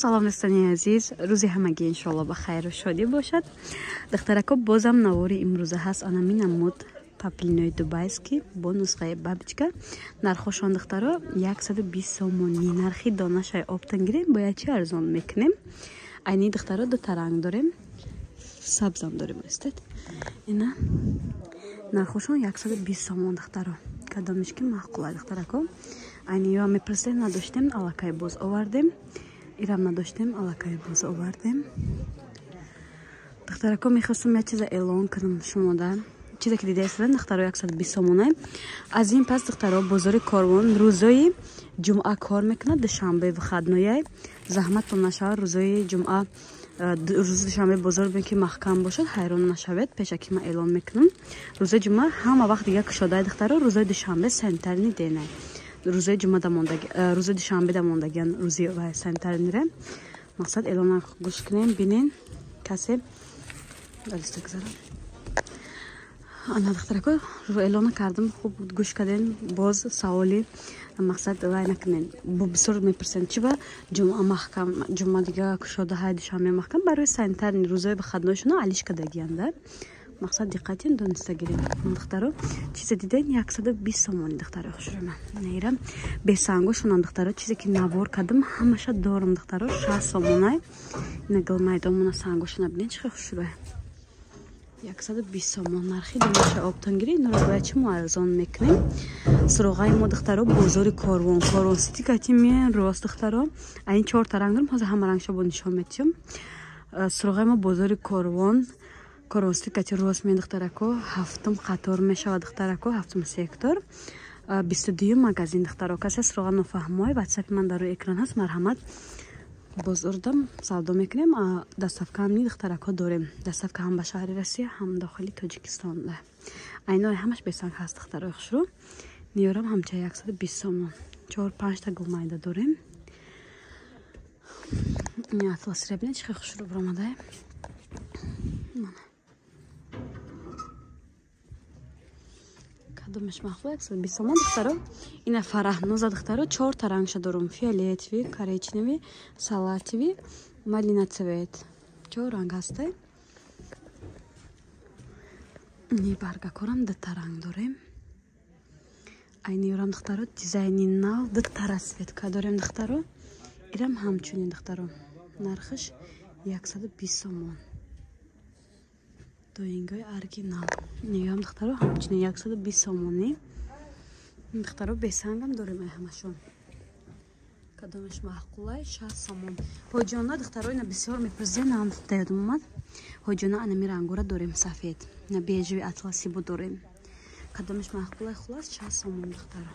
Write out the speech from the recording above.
Салом, дӯстони азиз, рӯзи ҳамагӣ иншоалло ба хайру шодӣ бошад. Духтарако, бозам навори имрӯза ҳаст анами намуд паплинои дубайский бо нусхаи бабочка. Нархошон, духтаро, 120 сомонӣ. Нархи донашай оптан гирем, бояд чи арзон мекунем. Айни, духтаро, дута ранг дорем, сабзам дорем, истед. Ина нархошон 120 сомон, духтаро. Кадомиш ки маъқулай, духтарако. Айни ё мепурсем, надоштем, аллакай боз овардем. Ирам надоштем, аллакай боз овардем. Духтарако, мехостам як чиза эълон кунам шумода. Чизе ки дидаистед, духтаро, 120 сомона. Аз ин пас, духтаро, бозори Корвон рӯзои ҷумъа кор мекунад, душанбе выходной. Заҳматтон нашавад, рӯзои ҷумъа, рӯзи душанбе бозор бин ки маҳкам бошад, ҳайрон нашавед. Пешакӣ ман эълон мекунам. Рӯзои ҷумъа ҳама вақт дига кушодаи, духтаро, рӯзои душанбе санитарный день ай. Рӯзои ҷумъа дамондаги, рӯзои душанбе дамондагиан рӯзи санитарный ре. Мақсад, эълона гӯш кунем, бинен, касе далиста гузарам. Ана, духтарако, эълона кардам, хуб гӯш кардем. Боз саволи, мақсад, вай накунен. Бисёр мепурсен, чи ба ҷумъа маҳкам, ҷумъа дига кушода ҳай, душанбе маҳкам. Барои санитарный рӯзои выходной шуна алиш кардагианда. Мақсад, диққатин дониста гирем. Духтаро, чизе диден, 120 сомони, духтаро, хушрӯма. Нейра бесангошонам, духтаро, чизе ки навор кардам, ҳамаша дорам, духтаро, 60 сомонай. Ина гилмайдомона сангошона бинен, чӣ хушрӯя. 120 сомон нархи донаша оптангирӣ. Инро бояд чи мо арзон мекунем. Суроғаи мо, духтаро, бозори Корвон, Корвон Сити кати меен рост, духтаро. Айн чорта ранг дорам, ҳозир ҳама рангша бо нишон метиҳам. Суроғаи мо бозори Корвон, Корвон Сити кати рост меен, духтарако, ҳафтум қатор мешавад, духтарако, ҳафтум сектор, 22-юм магазин, духтаро. Касе суроға нофаҳмой, ватсапи ман дар рӯи экран ҳаст, марҳамат. Бозордам савдо мекунем, доставка ҳам ни, духтарако, дорем. Доставка ҳам ба шаҳри Россия, ҳам дохили Тоҷикистон. Айнои ҳамаш бесанг ҳаст, духтарои хушрӯ. Ниёрам ҳамча 120 сомон. Чор панҷта гулмайда дорем. Ини атласира бинед, чӣ хел хушрӯ баромадае. Мана, кадомеш маъқул, 120 сомон, духтаро. Ина фараҳноза, духтаро, чорта рангша дорум: фиолетовый, коричневый, салатовый, малина цвет. Чор ранг ҳастай. Ни баргакорам дута ранг дорем. Айниёрам, духтаро, дизайни нав, дута расцветка дорем, духтаро. Ирам ҳамчунин, духтаро, нархаш 120 сомон. Доингои оригинал. Ниём, духтаро, ҳамчунин 120 сомонӣ. Духтаро, бесангам дорем ай ҳамашон. Кадомеш маъқулай, 60 сомон. Ҳоҷиёна, духтаро, ина бисёр мепурсидем, нам ёдам омад. Ҳоҷиёна анами рангора дорем, сафед, ина бежевый, атласи бу дорем. Кадомеш маъқулай, хулас, 60 сомон, духтаро.